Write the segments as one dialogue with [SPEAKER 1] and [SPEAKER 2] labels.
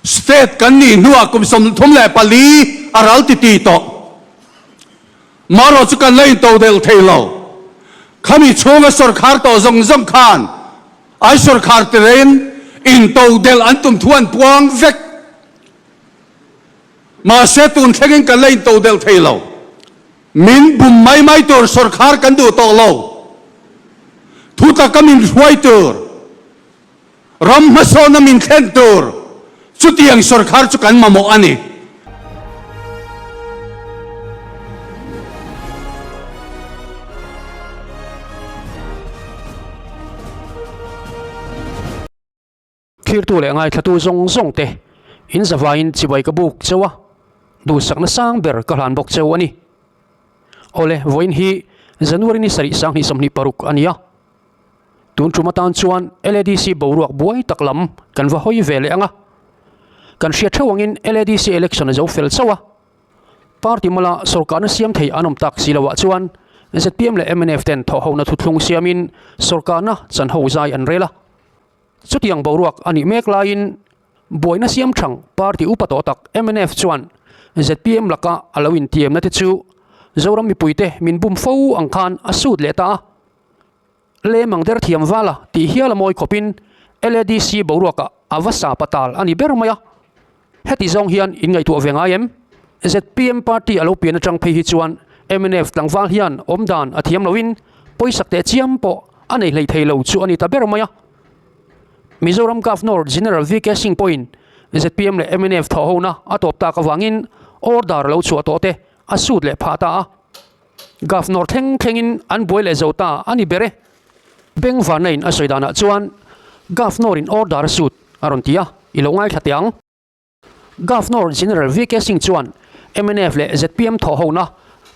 [SPEAKER 1] State kan nih hnuah kum 34 a ral titi tawh. Marawh chu kan la intodelh thei lo. Khami chhunga sawrkhar tawh zawng zawng khan an sawrkhar tirein intodelh an tum thu an puang vek. Mahse tun thlengin kan la intodelh thei lo. Min bum mai mai tur sawrkhar kan duh tawh lo. Thutaka min hruai tur. Ram hmasawnna min thlen tur chutiang sawrkhar chu kan mamawh a ni.
[SPEAKER 2] Thirtu leh ngaithlatu zawng zawng te in zavaiin chibai ka buk cheu a, duhsakna sang ber ka hlan bawk cheu a ni. Awle, vawiin hi January ni sarih 2026 a ni a. Tun tum atan chuan LADC boruak buai tak lam kan va hawi ve leh ang a. Kan hriat theuh angin LADC election a zo fel chauh a. Party mala sawrkarna siam thei an awm tak si loah chuan zpm leh mnf ten thawhhona thuthlung siamin sawrkarna chanho zai an rel a. Chutiang boruak a nih mek laiin buaina siam thang party upa tawh tak mnf chuan zpm laka a lo intiamna te chu Zoram mipuite min bum fo ang khan a sut leh ta a. Lem ang der thiam vala tih hial a mawi khawpin LADC boruakah a va sa patal a ni ber mai a. Heti zawng hian in ngaihtuah ve ngai em? Zpm party a lo pian atang phei hi chuan mnf tlangval hian awmdan a thiam loin pawisak teh chiam pawh a nei hlei thei lo chu a ni ta ber mai a. Mizoram Governor General VK Singh pawhin zpm leh mnf thawhhona a tawp tak avangin order lo chhuah tawh te a sut leh phah ta a. Governor thleng thlengin an buai leh zo ta a ni ber e. Bengvarna in a sawi danah chuan Governor in order a sut a rawn ti a, i lo ngaithla teh ang. Governor General VK Singh chuan mnf leh zpm thawhhona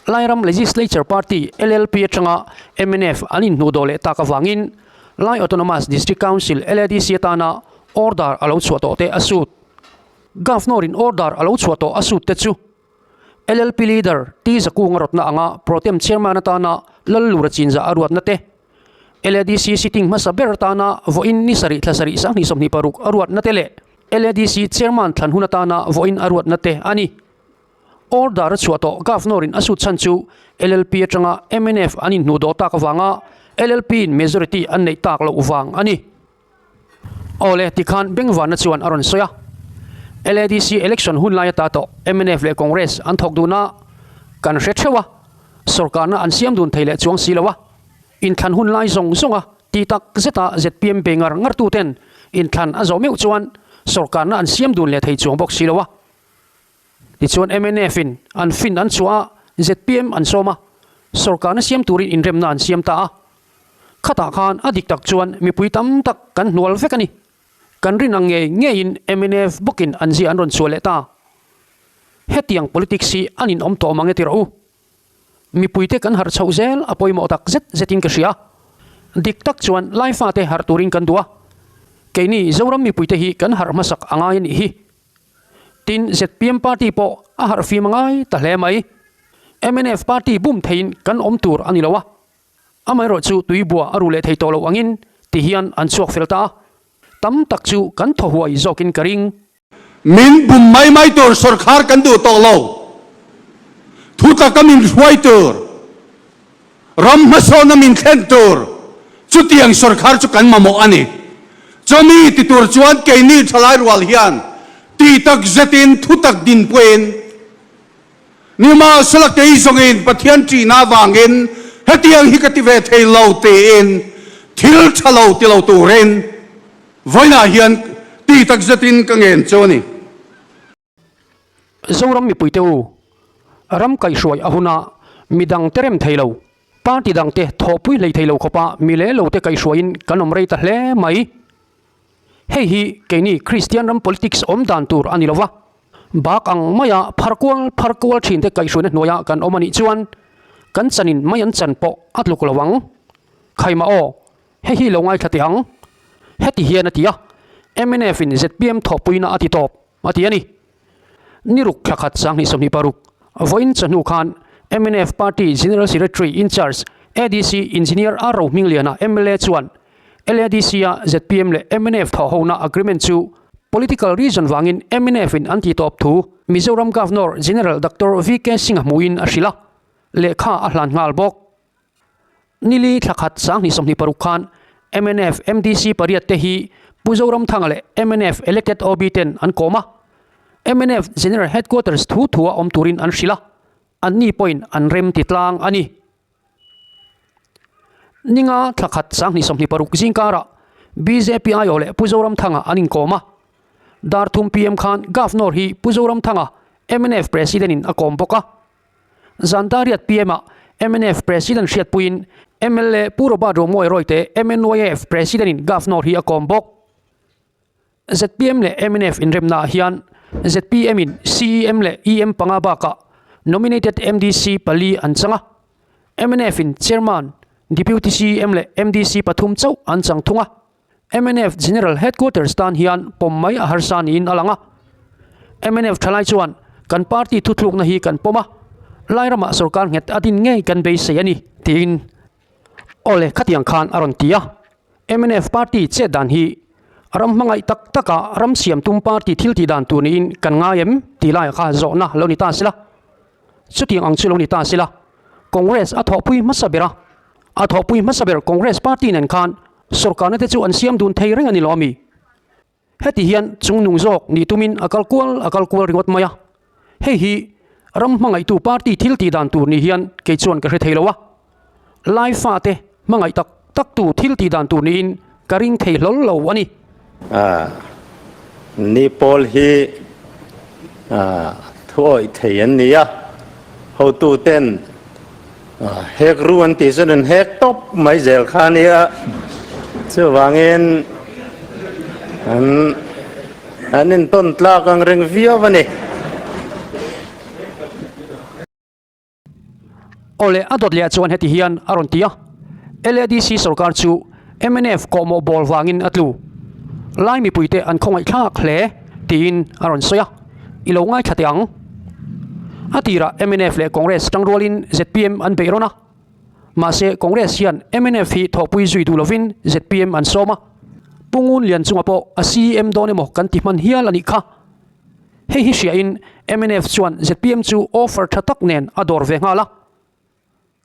[SPEAKER 2] Lairam Legislature Party, LLP, atanga mnf an inhnuh dawh leh tak avangin Lai Autonomous District Council, LADC, atana order a lo chhuah tawh te a sut. Governor in order a lo chhuah tawh a sut te chu LLP Leader T Zakunga rawtna anga Protem Chairman atana Lallura Chinzah a ruatna te, LADC sitting hmasa ber atana vawiin ni sarih thla sarih 2026 a ruatna te leh LADC Chairman thlan hun atana vawiin a ruatna te a ni. Order a chhuah tawh Governor in a sut chhan chu LLP atanga mnf an inhnuh dawh tak avanga LLP in majority an neih tak loh vang a ni. Awle, tikhan Bengvarna chuan a rawn sawi a. LADC election hun lai ata tawh mnf leh Congress an thawk dun a, kan hre theuh a, sawrkarna an siam dun thei leh chuang si lo a. Inthlan hun lai zawng zawng a ti tak zeta zpm be ngar ngar tuten inthlan a zawh meuh chuan sawrkarna an siam dun leh thei chuang bawk si lo a. Tichuan mnf in an fin an chhuah a, zpm an sawm a, sawrkarna siam turin inremna an siam ta a. Khatah khan a dik tak chuan mipui tam tak kan hnual vek a ni. Kan rin ang ngei ngeiin mnf bawkin an zia an rawn chhuah leh ta. Hetiang politics hi an inawm tawh mang e ti rawh u. Mipuite kan harh chhoh zel a pawimawh tak zet zetin ka hria. Dik tak chuan Laifate harh turin kan duh a. Keini Zoram mipuite hi kan harh hmasak a ngai a nih hi. Tin, zpm party pawh a harh fim a ngai ta hle mai. Mnf party bum theiin kan awm tur a ni lo a. Amaherawh chu tuibua a ru leh thei tawh loh angin ti hian an chhuak fel ta a, tam tak chu kan thaw huai zawkin ka ring.
[SPEAKER 1] Min bum mai mai tur sawrkhar kan duh tawh lo. Thutaka min hruai tur, ram hmasawnna min thlen tur chutiang sawrkhar chu kan mamawh a ni. Chumi ti tur chuan keini thalai rual hian ti tak zetin thutak dinpuiin, Nimahsela kei zawngin Pathian ṭihna avangin hetiang hi ka ti ve thei lo tiin thil ṭha lo ti lo turin vawiinah hian ti takzetin ka ngen chu a ni.
[SPEAKER 2] Zoram mipuite u, ram kaihhruai a huna midang te rem thei lo, party dangte thawhpui hlei thei lo khawpa mi leh lote kaihhruaiin kan awm rei ta hle mai. Hei hi keini Kristian ram politics awm dan tur a ni lo va, bak ang maia phar kual phar kual thinte kaihhruaina hnuaia kan awm a nih chuan kan chanin mai an chan pawh a tluk lo ang. Khaima aw, hei hi lo ngaithla teh ang. Heti hian a ti a, mnf in zpm thawhpuina a ti tawp a ti a ni. Ni ruk thla khat 2026, vawiin chawhnu khan mnf Party General Secretary in-charge ADC Engineer R Rohmingliana mla chuan LADC-a zpm leh mnf thawhhona agreement chu. Political reason vangin mnf in an tih tawp thu Mizoram Governor General Doctor VK Singh-a hmuhin a hrilh a, lehkha a hlan nghal bawk. Nili thla khat 2026 khan mnf MDC pariat te hi Pu Zoramthanga leh mnf elected OB ten an kawm a, mnf General Headquarters thu thua awm turin an hrilh a, anni pawhin an rem ti tlang a ni. Ninga thla khat 2026 zingkarah bjp aiawh leh Pu Zoramthanga an inkawm a, dar thum PM khan Governor hi Pu Zoramthanga mnf President in a kawm bawk a. Zan Dariat PM ah mnf President hriatpuiin mla Pu Robert Romawi Royte MNYF President in Governor hi a kawm bawk. Zpm leh mnf inremnaah hian zpm in CEM leh EM panga bakah nominated MDC pali an chang a, mnf in Chairman, Deputy CEM leh MDC pathum chauh an chang thung a. Mnf General Headquarters tan hian pawm mai a harsa niin a lang a. Mnf thalai chuan kan party thuthlukna hi kan pawm a, Lairamah sorkar nghet a din ngei kan beisei a ni, tiin Awle khatiang khan a rawn ti a. Mnf party chet dan hi ram hmangaih tak taka ram siam tum party thil tih dan tur niin kan ngai em tih laiah kha zawhna lo ni ta sela. Chutiang ang chu lo ni ta sela, Congress a thawhpui hmasa ber a, a thawhpui hmasa ber Congress party nen khan sorkarna te chu an siam dun thei reng a ni lo ami? Heti hian chungnung zawk nih tumin a kal kual a kal kual ringawt mai a. Hei hi ram hmangaihtu party thil tih dan tur ni hian kei chuan ka hre thei lo a. Lai fate hmangaih tak tak tu thil tih dan tur niin ka ring thei hlawl lo a ni.
[SPEAKER 3] A ni pawl hi thu awih thei an ni a, hotu ten hek ru an tih chuan an hek tawp mai zel kha a nia, chuvangin an an intawn tlak ang reng viau a ni.
[SPEAKER 2] Awle a dawt leh chuan heti hian a rawn ti a, LADC sorkar chu mnf kawhmawh bawl vangin a tlu. Lai mipuite an khawngaih thlak hle tiin a rawn sawi a, i lo ngaithla teh ang. A tirah mnf leh Congress tangrualin zpm an beih rawn a, mahse Congress hian mnf hi thawhpui zui duh lovin zpm an sawm a, Pu Ngun Lian chunga pawh a CEM dawn emaw kan ti hman hial a nih kha. Hei hi hriain mnf chuan zpm chu offer tha tak nen a dawr ve nghal a.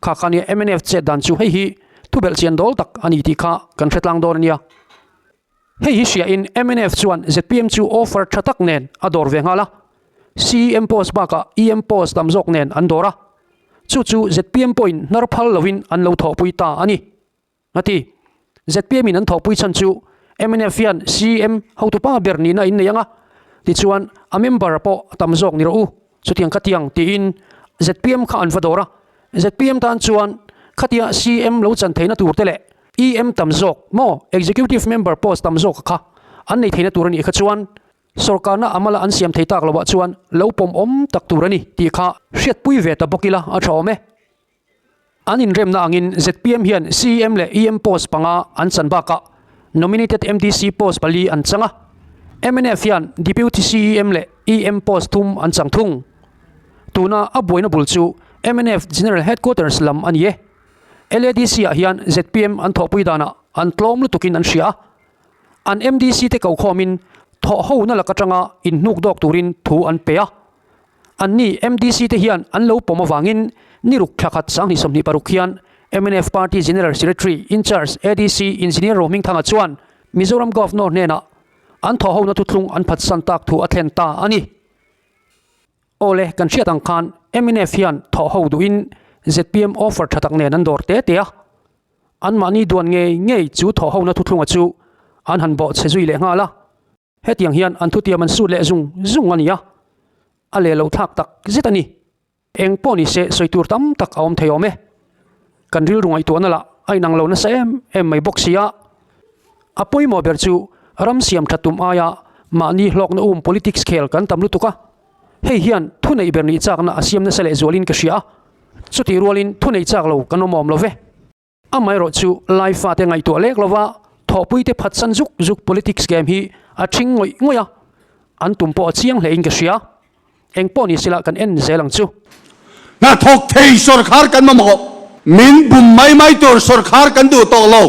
[SPEAKER 2] Kha kha nia mnf chet dan chu hei hi thubelh chian dawl tak a ni tih kha kan hre tlang dawn a nia. Hei hi hriain mnf chuan zpm chu offer tha tak nen a dawr ve nghal a. CEM post bakah EM post tam zawk nen an dawr a. Chu chu zpm pawhin hnar phal lovin an lo thawhpui ta a ni. A ti. Zpm in an thawhpui chhan chu mnf hian CM hotupa ber nihna in nei ang a, tichuan a member pawh a tam zawk ni rawh u, chutiang khatiang tiin zpm kha an va dawr a. Zpm tan chuan khatia CM lo chan theihna tur te leh EM tam zawk maw Executive Member post tam zawk kha an nei theihna tur a nih kha chuan sorkarna a mala an siam thei tak loah chuan lo pawm awm tak tur a ni tih kha hriatpui ve ta bawk ila a tha awm e. An inremna angin zpm hian CEM leh EM post panga an chan bakah nominated MDC post pali an chang a, mnf hian Deputy CEM leh EM post thum an chang thung. Tuna a buaina bul chu mnf General Headquarters lam a ni e. LADC ah hian zpm an thawhpui danah an tlawm lutukin an hria a, an MDC te kokhawmin thawhhona lak atanga inhnuk dawk turin thu an pe a. Anni MDC te hian an lo pawm avangin ni ruk thla khat 2026 hian mnf Party General Secretary Incharge ADC Engineer Rohmingthanga chuan Mizoram Governor hnenah an thawhhona thuthlung an phatsan tak thu a thlen ta a ni. Awle, kan hriat ang khan mnf hian thawhho duhin zpm offer tha tak nen an dawr te te a. Anmahni duan ngei ngei chu thawhhona thuthlunga chu an han bawhchhe zui leh nghal a. Hetiang hian an thutiam an sut leh zung zung a ni a, a leh lo thlak tak zet a ni. Eng pawh ni se sawi tur tam tak a awm thei awm e. Kan rilru ngaihtuahna lah a inang lo nasa em em mai bawk si a. A pawimawh ber chu ram siam that tum aia mahni hlawkna um politics khel kan tam lutuk a. Hei hian thuneih ber nih chakna a siam nasa leh zualin ka hria a. Chutih rualin thuneih chak lo kan awm awm lo ve. Amaherawh chu Lai fate ngaihtuah lek lova thawhpuite phatsan zuk zuk politics game hi a ṭhing ngawih ngawih a, an tum pawh a chiang hlein ka hria. Eng pawh ni sela kan en zel ang chu.
[SPEAKER 1] Hnathawk thei sawrkhar kan mamawh. Min bum mai mai tur sawrkhar kan duh tawh lo.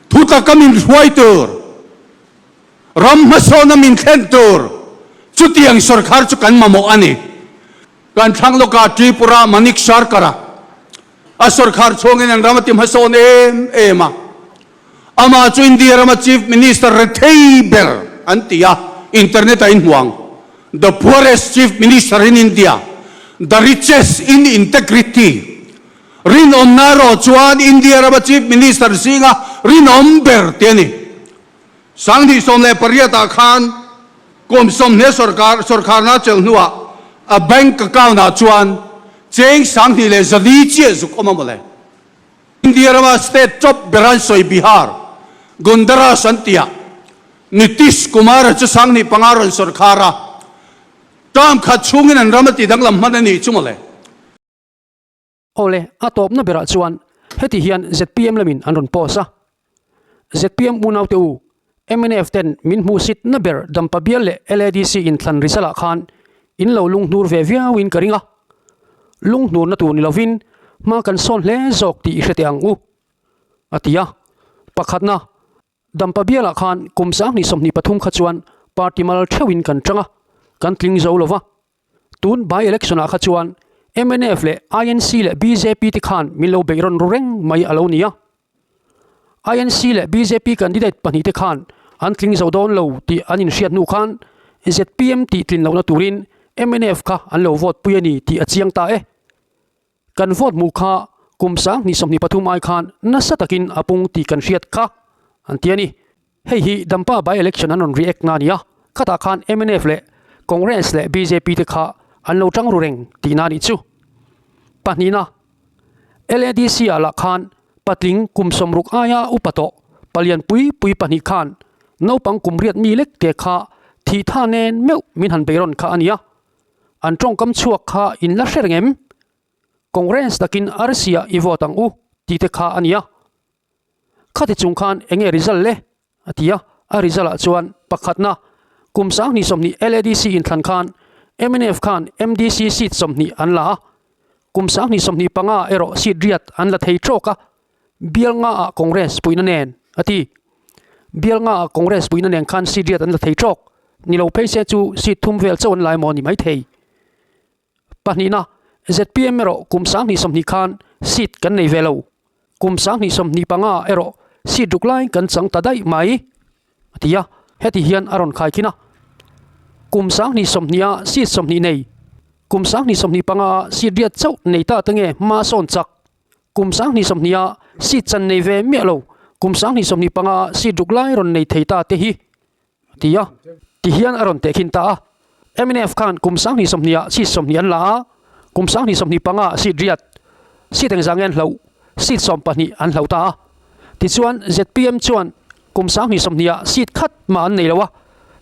[SPEAKER 1] Thutak a min hruai tur. Ram hmasawna min thlen tur chutiang sorkar chu kan mamawh a ni. Kan thlang lawkah Tripura Manik Sarkar-a a sorkar chhungin an ram a ti hmasawn em em a. Amah chu India rama Chief Minister rethei ber an ti a, internet a inhmuang. The poorest Chief Minister in India, the richest in integrity. Rinawmna erawh chuan India rama Chief Minister zinga rinawm ber ti a ni. 2018 ah khan kum 20 sorkar sorkharna chelh hnuah a bank account ah chuan cheng 2400 chiah zuk awm a mawle. India rama state top ber an sawi Bihar, Gondaras an tih ah Nitish Kumar-a chu 25 rawn sorkhar a, term khat chhungin an ram a ti danglam hman a nih chu mawle.
[SPEAKER 2] Awle, a tawpna berah chuan heti hian zpm lamin an rawn post a, zpm unaute u, mnf ten min hmuhsitna ber Dampa bial leh LADC inthlan result ah khan in lo lunghnur ve viauin ka ring a, lunghnurna tur ni lovin hma kan sawn hle zawk tih i hre teh ang u, a ti a. Pakhatna, Dampa bialah khan kum 2023 kha chuan party mal theuhin kan tang a, kan tling zo lo va. Tun by election ah kha chuan mnf leh INC leh bjp te khan min lo beih rawn ru reng mai a lo ni a. INC leh bjp candidate pahnihte khan an tling zo dawn lo tih an inhriat hnu khan zpm tih tlin lohna turin mnf kha an lo vote pui a ni tih a chiang ta e. Kan vote hmuh kha kum 2023 ai khan nasa takin a pung tih kan hriat kha an ti a ni. Hei hi Dampa by election an rawn react na a ni a, khatah khan mnf leh Congress leh bjp te kha an lo tang ru reng tihna a nih chu. Pahnihna, LADC ah lah khan patling kum 60 aia upa tawh palian pui pui pahnih khan naupang kum riat mi lek te kha thih tha nen meuh min han beirawn kha a ni a. An tawngkam chhuak kha in la hre reng em? Congress takin arsi ah i vote ang u tih te kha a ni a. Khati chung khan eng nge result le? a ti a. A result ah chuan pakhatna kum 2020 LADC inthlan khan mnf khan MDC seat 20 an la a, kum 2025 erawh seat riat an la thei tawk a, bial nga ah Congress puihna nen a ti. Bial nga ah Congress puihna nen khan seat riat an la thei tawk. Ni lo phei se chu seat thum vel chauh an la emaw ni maithei. Pahnihna, zpm erawh kum 2020 khan seat kan nei ve lo. Kum 2025 erawh seat ruk lai kan chang ta daih mai, a ti a. Heti hian a rawn khai khin a. Kum 2020 a seat 20 nei, kum 2025 a seat riat chauh nei ta te nge hma sawn chak? Kum 2020 a seat chan nei ve miah lo, kum 2025 a seat ruk lai rawn nei thei ta te hi. A ti a, ti hian a rawn tehkhin ta a. Mnf khan kum 2020 ah seat 20 an la a, kum 2025 ah seat riat, seat engzah nge an hloh, seat 12 an hloh ta a. Tichuan zpm chuan kum 2020 ah seat khat mah an nei lo a,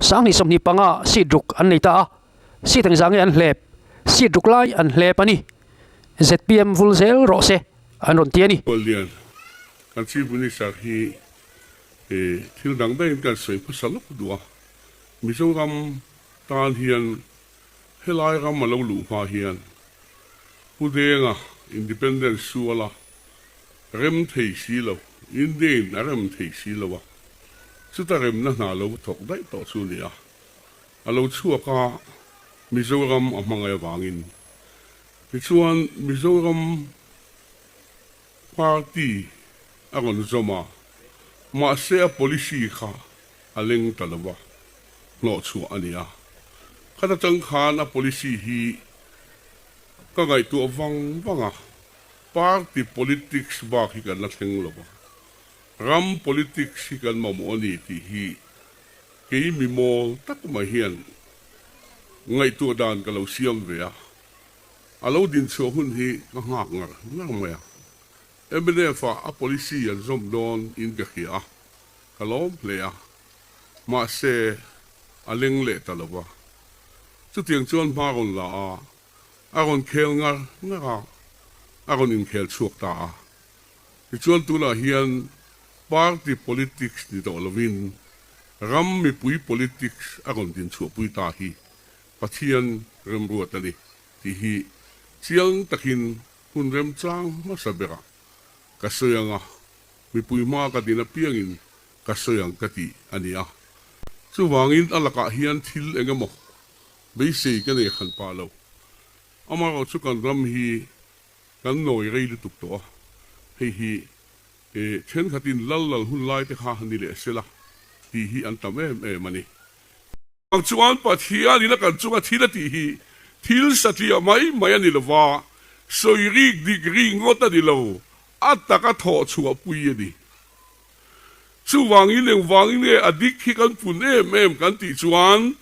[SPEAKER 2] 2025 ah seat ruk an nei ta a, seat engzah nge an hlep, seat ruk lai an hlep a ni. Zpm vul zel rawh se an rawn ti a ni.
[SPEAKER 4] Khuallian, kan Chief Minister hi He thil dang daihin kan sawi hmasa lawk duh a, Mizoram tan hian helai ram a lo luh hma hian Pu Denga Independence suala rem thei si lo, India in a rem thei si lo a, chuta remna hna lo thawk daih tawh chu ni a, a lo chhuak a Mizoram a hmangaih avangin. Tichuan Mizoram Party a rawn zawm a, mahse a policy kha a leng ta lo va, hnawhchhuah a ni a. Khata tang khan a policy hi ka ngaihtuah vang vang a, party politics bak hi kan la thleng lo va, ram politics hi kan mamawh a ni tih hi kei mi mawl tak mai hian ngaihtuah dan ka lo siam ve a. A lo dinchhuah hun hi ka nghak ngar ngar mai a. Mnf ah a policy an zawm dawn in ka hria a, ka lawm hle a. Mahse, a leng leh ta lo va. Chutiang chuan hma rawn la a, a rawn khel ngar ngar a, a rawn inkhel chhuak ta a. Tichuan tunah hian party politics ni tawh lovin ram mipui politics a rawn dinchhuahpui ta hi Pathian remruat a ni tih hi chiang takin hun remchang hmasa berah ka sawi ang a, mipui hma ka din apiangin ka sawi ang ka tih a ni a. Chuvangin a lakah hian thil eng emaw beisei ka nei hran pah lo. Amaherawh chu kan ram hi kan nawi rei lutuk tawh a, hei hi thenkhatin lal lal hun lai te kha ni leh sela tih hi an tam em em a ni. Ang chuan Pathianin a kan chunga thil a tih hi thil satliah mai mai a ni lova, sawi rik dik rik ngawt a ni lo, a taka thawh chhuah pui a ni. Chuvangin engvangin nge a dik hi kan pun em em kan tih chuan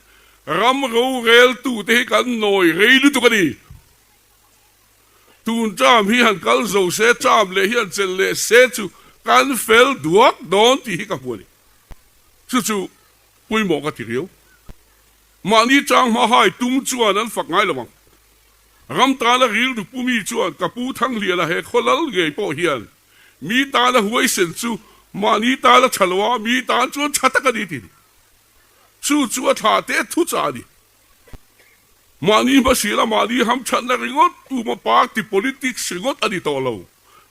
[SPEAKER 4] ram roreltute hi kan nawi rei lutuk a ni. Tun term hi han kal zo se, term leh hi han chelh leh se chu kan fel duak dawn tih hi ka hmu a ni. Chu chu pawimawh ka ti riau. Mahni chang hma hai tum chuan an fak ngai lo ang. Ram tana rilru pu mi chuan ka pu Thangliana he khaw lal ngei pawh hian mi tana huaisen chu mahni tana tha lo a, mi tan chuan tha tak a ni ti ni. Chu chu a thlah teh thu chah a ni. Mahni hmasila mahni hamthatna ringawt tuma party politics ringawt a ni tawh lo.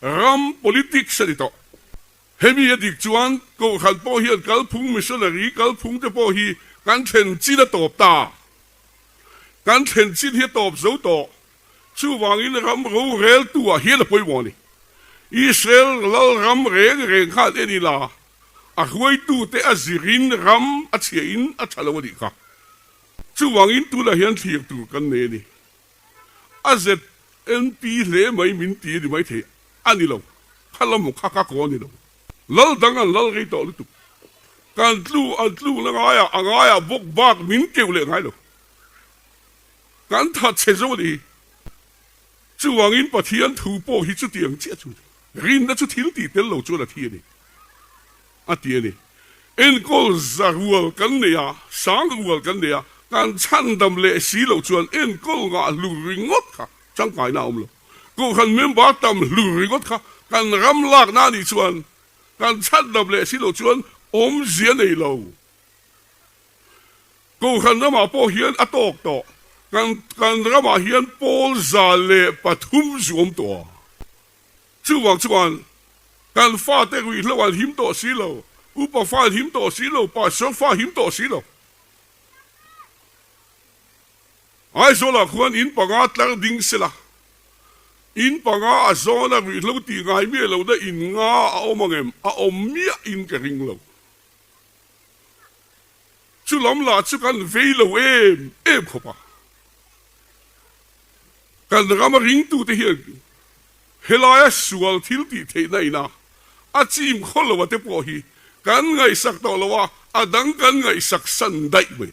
[SPEAKER 4] Ram politics a ni tawh. Hemi a dik chuan Kohhran pawh hian kalphung missionary kalphung te pawh hi kan thlen chin a tawp ta. Kan thlen chin hi a tawp zo tawh. Chuvangin ram roreltu ah hian a pawimawh a ni. Israel lal ram reng reng khan en ila a hruaitu te a zirin ram a chhia in a tha lo a nih kha. Chuvangin tunah hian thlir tur kan nei a ni. A ZNP hle mai min ti a ni maithei a ni lo. Kha lam kha ka kaw a ni lo. Lal dang an lal rei tawh lutuk. Kan tlu an tlukna ngaiah a ngaiah bawk bak min keuh leh ngai lo. Kan that chhe zo a ni hi. Chuvangin Pathian thu pawh hi chutiang chiah chu a ni. Rinna chu thil tih tel lo chuan a thi a ni, a ti a ni. Enkawl za rual kan nei a, sang rual kan nei a, kan chhandam leh si loh chuan enkawl ngah hlur ringawt kha tangkaina a awm lo. Kohhran member tam hlur ringawt kha kan ram lakna a nih chuan kan chhandam leh si loh chuan awmzia nei lo. Kohhran ramah pawh hian a tawk tawh. Kan kan ramah hian pawl 103 zu awm tawh a. Chuvang chuan kan fate ruihhlo an him tawh si lo, upa fa an him tawh si lo, pastor fa him tawh si lo. Aizawlah khuan in panga tlar ding sela, in panga a zawna ruihhlo tih ngai miah lohna in nga a awm ang em? A awm miah in ka ring lo. Chu lam lah chu kan vei lo em em khawp a. Kan rama ringtute hian helaia sual thil tih theihna ina a chim khaw lo a te pawh hi kan ngaihsak tawh lo a, a dang kan ngaihsak san daih mai.